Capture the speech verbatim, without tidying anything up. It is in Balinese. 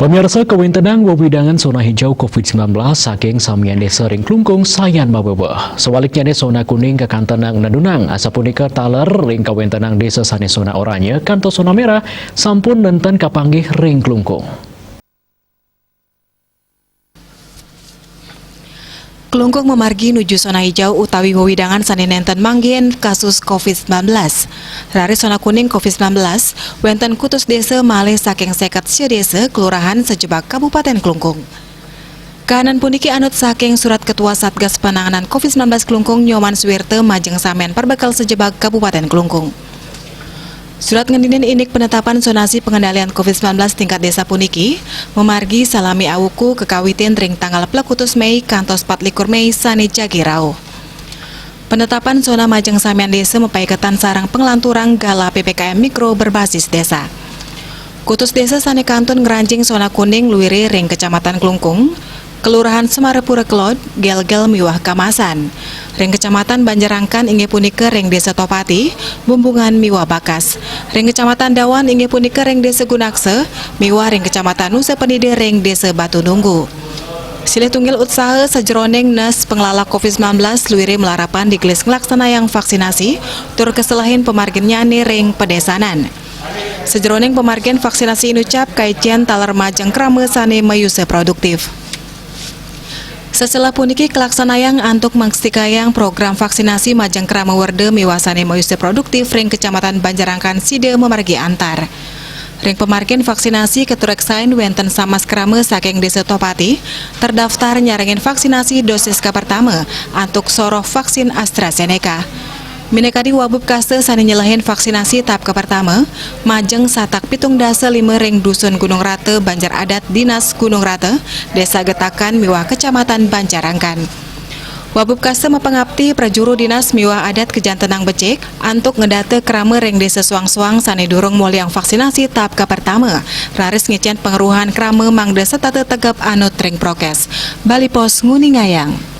Pemirsa, kawentenan wewidangan zona hijau covid sembilan belas saking samian desa ring Klungkung sayan mabebeh. Sebaliknya, zona kuning kakantenang nedunang, asapunika taler ring kawentenan desa sane zona oranye kantos zona merah sampun nenten kapanggih ring Klungkung. Klungkung mamargi nuju zona hijau utawi wewidangan sane nenten manggihin kasus covid sembilan belas. Raris zona kuning covid sembilan belas, wenten kutus desa malih saking seket sia desa kelurahan sajebag Kabupaten Klungkung. Kahanan puniki anut saking surat Ketua Satgas Penanganan covid sembilan belas Klungkung, Nyoman Suwirta, majeng samian perbekel sajebag Kabupaten Klungkung. Surat ngendinin indik penetapan zonasi pengendalian covid sembilan belas tingkat desa puniki mamargi salami awuku kakawitin ring tanggal plekutus Mei kantos patlikur Mei sane jagi rauh. Penetapan zona majeng samian desa mapaiketan sareng panglanturang gala P P K M Mikro berbasis desa. Kutus desa sane kantun ngranjing zona kuning luire ring Kecamatan Klungkung, Kelurahan Semarapura Kelod, Gelgel miwah Kamasan. Ring Kecamatan Banjarangkan inggih punika ring Desa Tohpati, Bumbungan miwah Bakas. Ring Kecamatan Dawan inggih punika ring Desa Gunaksa, miwah ring Kecamatan Nusa Penida ring Desa Batu Nunggu. Silih tunggil utsaha sajeroning nes panglala covid sembilan belas luire malarapan digelis nglaksanayang vaksinasi tur kaselehin pamarginnyane ring padesanan. Sajeroning pamargin vaksinasi inucap kaijen taler majeng krama sane mayusa produktif. Saselah puniki kalaksanayang antuk mangstikayang program vaksinasi majeng krama werda miwah sane mayusa produktif ring Kecamatan Banjarangkan sida mamargi antar. Ring pamargin vaksinasi katureksain wenten samas krama saking Desa Tohpati terdaftar nyarengin vaksinasi dosis kapertama antuk soroh vaksin AstraZeneca. Minakadi wabub kasta sane nyelehin vaksinasi tahap kapertama, majeng satak pitung dasa lima ring Dusun Gunung Rata, Banjar Adat Dinas Gunung Rata, Desa Getakan miwah Kecamatan Banjarangkan. Wabub kasta mapangapti prajuru dinas miwah adat kajantenang becik antuk ngedata krama ring desa suang-suang sane durung moliang vaksinasi tahap kapertama, raris ngicen pangruhan krama mangda setata tegep anut ring prokes. Bali Post nguningayang.